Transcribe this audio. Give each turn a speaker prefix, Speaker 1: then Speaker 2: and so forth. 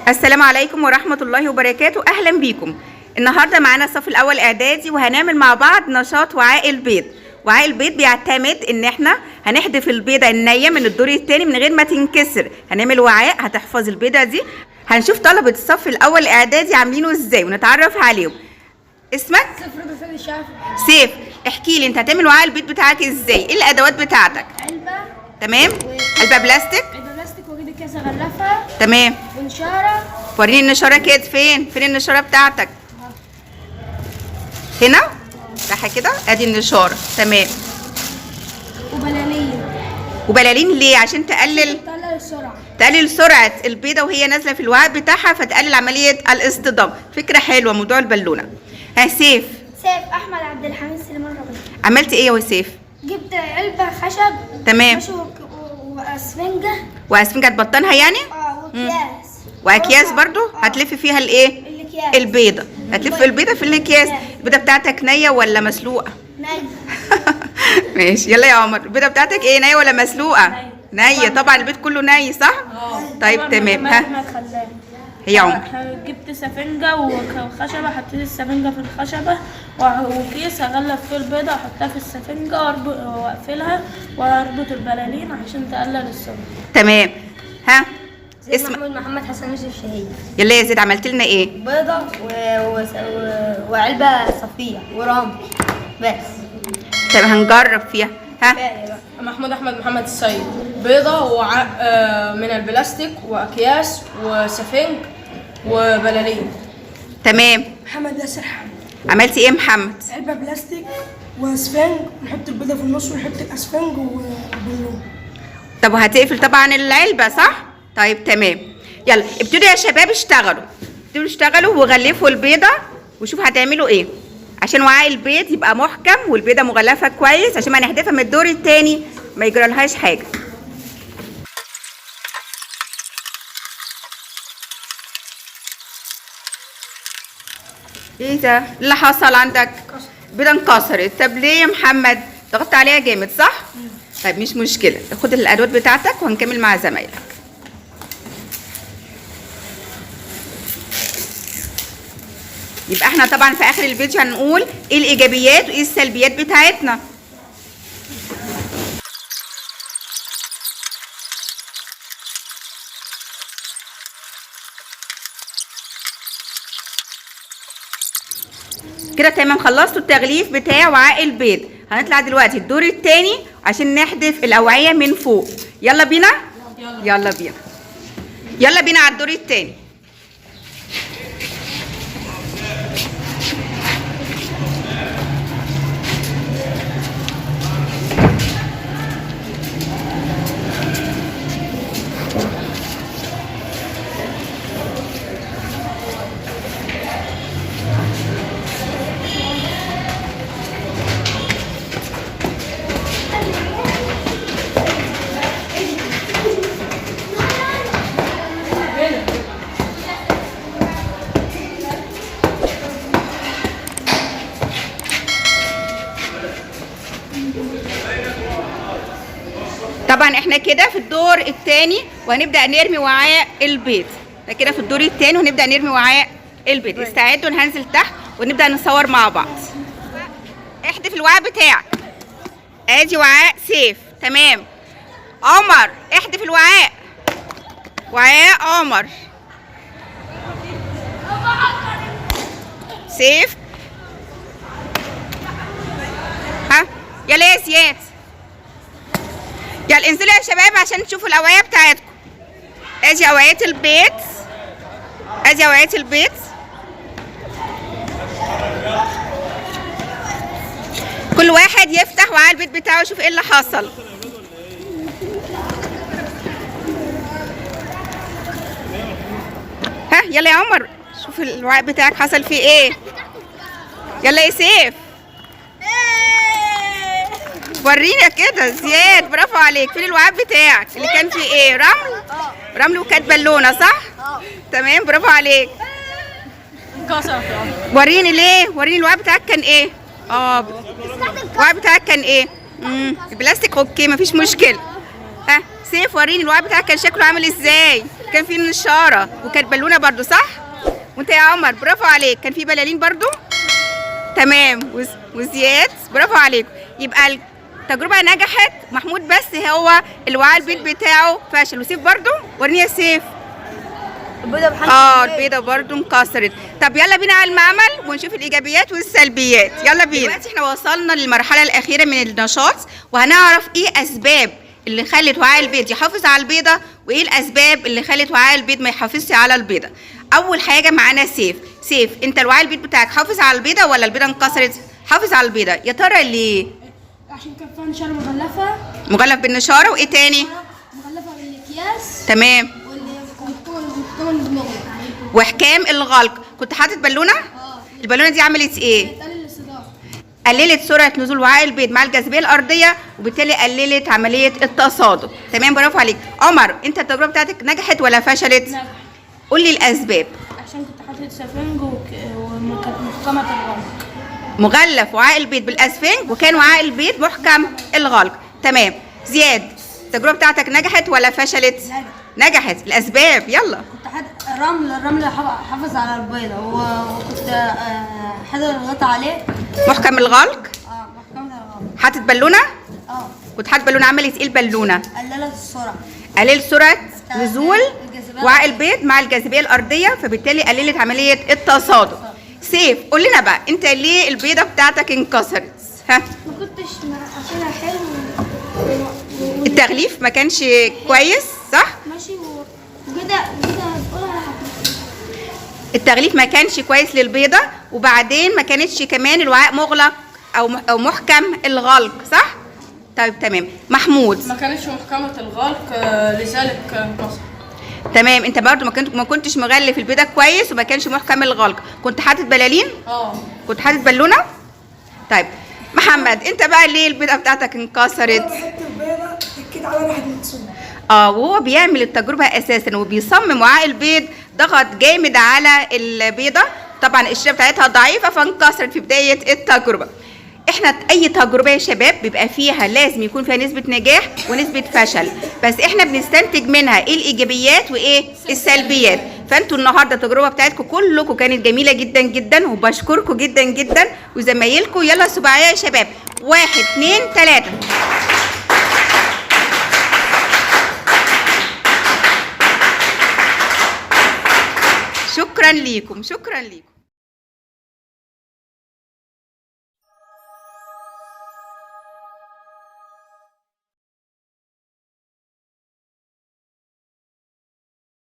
Speaker 1: السلام عليكم ورحمة الله وبركاته. أهلا بيكم. النهاردة معانا الصف الأول إعدادي، وهنعمل مع بعض نشاط وعاء البيض. وعاء البيض بيعتمد إن إحنا هنحذف البيضة النية من الدور الثاني من غير ما تنكسر. هنعمل وعاء هتحفظ البيضة دي. هنشوف طلبة الصف الأول إعدادي عاملينه إزاي ونتعرف عليهم. اسمك؟ سيف. احكي لي انت هتعمل وعاء البيض بتاعك ازاي؟ ايه الادوات بتاعتك؟
Speaker 2: علبة.
Speaker 1: تمام، علبة بلاستيك.
Speaker 2: علبة بلاستيك، واجيب كاسة غلفها.
Speaker 1: تمام.
Speaker 2: ونشارة.
Speaker 1: وريني النشاره كده، فين النشاره بتاعتك؟ هنا افتحها كده، ادي النشاره. تمام.
Speaker 2: وبلالين.
Speaker 1: وبلالين ليه؟ عشان تقلل
Speaker 2: تقلل السرعة.
Speaker 1: تقلل سرعة البيضة وهي نازله في الوعاء بتاعها، فتقلل عملية الاصطدام. فكرة حلوة موضوع البالونة. ها سيف.
Speaker 2: سيف أحمد عبد الحميد سليمان ربيع.
Speaker 1: عملت ايه يا سيف؟
Speaker 2: جبت علبة خشب.
Speaker 1: تمام.
Speaker 2: ماشي، وأسفنجة.
Speaker 1: واسفنجه تبطنها يعني؟
Speaker 2: اه، وأكياس.
Speaker 1: واكياس برضو. هتلف فيها الايه؟
Speaker 2: الأكياس.
Speaker 1: البيضة. هتلف البيضة في الاكياس. البيضة بتاعتك نيه ولا مسلوقة؟
Speaker 2: نية.
Speaker 1: ماشي، يلا يا عمر، البيضة بتاعتك ايه، نيه ولا مسلوقة؟ نيه طبعا، البيض كله ني صح؟ طيب تمام. ها هي يا عمر.
Speaker 3: جبت سفنجة وخشبة، حطيت السفنجة في الخشبة وكيس هغلف فيه البيضة واحطها في السفنجة واقفلها واربط البلالين عشان تقلل السرعة.
Speaker 1: تمام. ها اسم
Speaker 2: محمود محمد حسن يوسف شهيد.
Speaker 1: يلا يا زيد، عملت لنا ايه؟
Speaker 2: بيضة وعلبة صفية ورمل بس.
Speaker 1: طب هنجرب فيها. ها
Speaker 4: محمود احمد محمد السيد. بيضة وعاء من البلاستيك واكياس وسفنج وبلالين.
Speaker 1: تمام.
Speaker 5: محمد ياسر حمد.
Speaker 1: عملتي ايه يا محمد؟
Speaker 5: علبة بلاستيك واسفنج، ونحط البيضة في النص ونحط الاسفنج وبالون.
Speaker 1: طب وهتقفل طبعا العلبة صح؟ طيب تمام. يلا ابتدوا يا شباب اشتغلوا، ابتدوا اشتغلوا وغلفوا البيضة وشوفوا هتعملوا ايه عشان وعاء البيض يبقى محكم والبيضة مغلفة كويس، عشان ما نحدفها من الدور التاني ما يجرالهاش حاجة. ايه ده اللي حصل عندك؟ البيضة انكسرت. طب ليه يا محمد؟ ضغطت عليها جامد صح؟ طيب مش مشكلة، خد الأدوات بتاعتك وهنكمل مع زمايلك. يبقى احنا طبعا في آخر الفيديو هنقول ايه الإيجابيات وايه السلبيات بتاعتنا. كده تمام، خلصتوا التغليف بتاع وعاء البيض. هنطلع دلوقتي الدور التاني عشان نحذف الأوعية من فوق. يلا بينا، يلا بينا، يلا بينا على الدور التاني. طبعا احنا كده في الدور الثاني وهنبدا نرمي وعاء البيض. احنا كده في الدور الثاني وهنبدا نرمي وعاء البيض. استعدوا، هننزل تحت ونبدا نصور مع بعض. احذف الوعاء بتاعك. ادي وعاء سيف. تمام. عمر احذف الوعاء. وعاء عمر. سيف. ها يلا يا زياد، يلا انزلوا يا شباب عشان تشوفوا الأوعية بتاعتكم. ادي أوعية البيض، ادي أوعية البيض. كل واحد يفتح وعاء البيض بتاعه ويشوف ايه اللي حصل. ها يلا يا عمر، شوف الوعاء بتاعك حصل فيه ايه. يلا يا سيف ورينا كده. زياد برافو عليك. فين الوعاء بتاعك اللي كان فيه ايه؟ رمل. رمل وكانت بالونه صح؟ تمام برافو عليك.
Speaker 4: انكسر.
Speaker 1: وريني ليه، وريني الوعاء بتاعك كان ايه. الوعاء بتاعك كان ايه؟ البلاستيك. okay مفيش مشكلة. ها سيف وريني الوعاء بتاعك كان شكله عامل ازاي. كان في نشاره وكانت بالونه برضو صح؟ وانت يا عمر برافو عليك، كان في بلالين برضو؟ تمام. وزياد برافو عليك. يبقى التجربة نجحت، محمود بس هو الوعاء البيض بتاعه فشل. وسيف برضو، وريني يا سيف.
Speaker 2: البيضة بحاجة.
Speaker 1: البيضة برضو انكسرت. طب يلا بينا على المعمل ونشوف الايجابيات والسلبيات. يلا بينا. دلوقتي احنا وصلنا للمرحلة الاخيرة من النشاط، وهنعرف ايه اسباب اللي خلت وعاء البيض يحافظ على البيضة، وايه الاسباب اللي خلت وعاء البيض ما يحافظش على البيضة. اول حاجة معانا سيف. سيف، انت الوعاء البيض بتاعك حافظ على البيضة ولا البيضة انكسرت؟ حافظ على البيضة. يا ترى ليه؟
Speaker 3: عشان كان فيها نشارة مغلفة.
Speaker 1: مغلف بالنشاره، وايه تاني؟
Speaker 3: مغلفة بالأكياس.
Speaker 1: تمام.
Speaker 3: واللي
Speaker 1: واحكام الغلق. كنت حاطط بالونه؟ البالونة دي عملت ايه؟
Speaker 3: تقلل الصداع.
Speaker 1: قللت سرعة نزول وعاء البيض مع الجاذبية الارضية، وبالتالي قللت عملية التصادم. تمام، برافو عليك. عمر، انت التجربة بتاعتك نجحت ولا فشلت؟
Speaker 3: نجحت.
Speaker 1: قول لي الاسباب.
Speaker 3: عشان كنت حاطط سفنج وكانت محكمة الغلق.
Speaker 1: مغلف وعاء البيض بالاسفنج، وكان وعاء البيض محكم الغلق. تمام. زياد، التجربة بتاعتك نجحت ولا فشلت؟ نجحت. الاسباب يلا.
Speaker 2: كنت حاطط رمل، الرمل حافظ على البيضة، وكنت حاطط الغطا عليه.
Speaker 1: محكم الغلق.
Speaker 2: محكمة الغلق.
Speaker 1: حاطط بالونه؟
Speaker 2: اه.
Speaker 1: كنت حاطط بالونه، عملت ايه البالونة؟
Speaker 2: قللت السرعة.
Speaker 1: قللت سرعة نزول
Speaker 2: الجاذبية.
Speaker 1: وعاء البيض مع الجاذبية الارضية، فبالتالي قللت عملية التصادم. سيف، قول لنا بقى انت ليه البيضة بتاعتك انكسرت؟ ها؟
Speaker 2: ما كنتش قافلها حلو.
Speaker 1: التغليف ما كانش كويس صح؟
Speaker 2: ماشي، وكده كده هتقولها.
Speaker 1: التغليف ما كانش كويس للبيضه، وبعدين ما كانتش كمان الوعاء مغلق او محكم الغلق صح؟ طيب تمام. محمود،
Speaker 4: ما كانتش محكمة الغلق، لذلك انكسر.
Speaker 1: تمام. انت برضو ما كنتش مغلف البيضة كويس، وما كانش محكم الغلق. كنت حاطط بلالين؟ كنت حاطط بالونه؟ طيب محمد، انت بقى ليه البيضة بتاعتك انكسرت؟
Speaker 5: انا بحط البيضة اتكيت على راحت مكسورة.
Speaker 1: وهو بيعمل التجربة اساسا وبيصمم وعاء البيض ضغط جامد على البيضة، طبعا القشرة بتاعتها ضعيفة فانكسرت في بداية التجربة. احنا اي تجربه يا شباب بيبقى فيها لازم يكون فيها نسبه نجاح ونسبه فشل، بس احنا بنستنتج منها ايه الايجابيات وايه السلبيات. فانتوا النهارده التجربة بتاعتكم كلكم كانت جميلة جدا جدا، وبشكركم جدا جدا وزمايلكم. يلا سباعيه يا شباب، 1 2 3. شكرا ليكم، شكرا ليكم.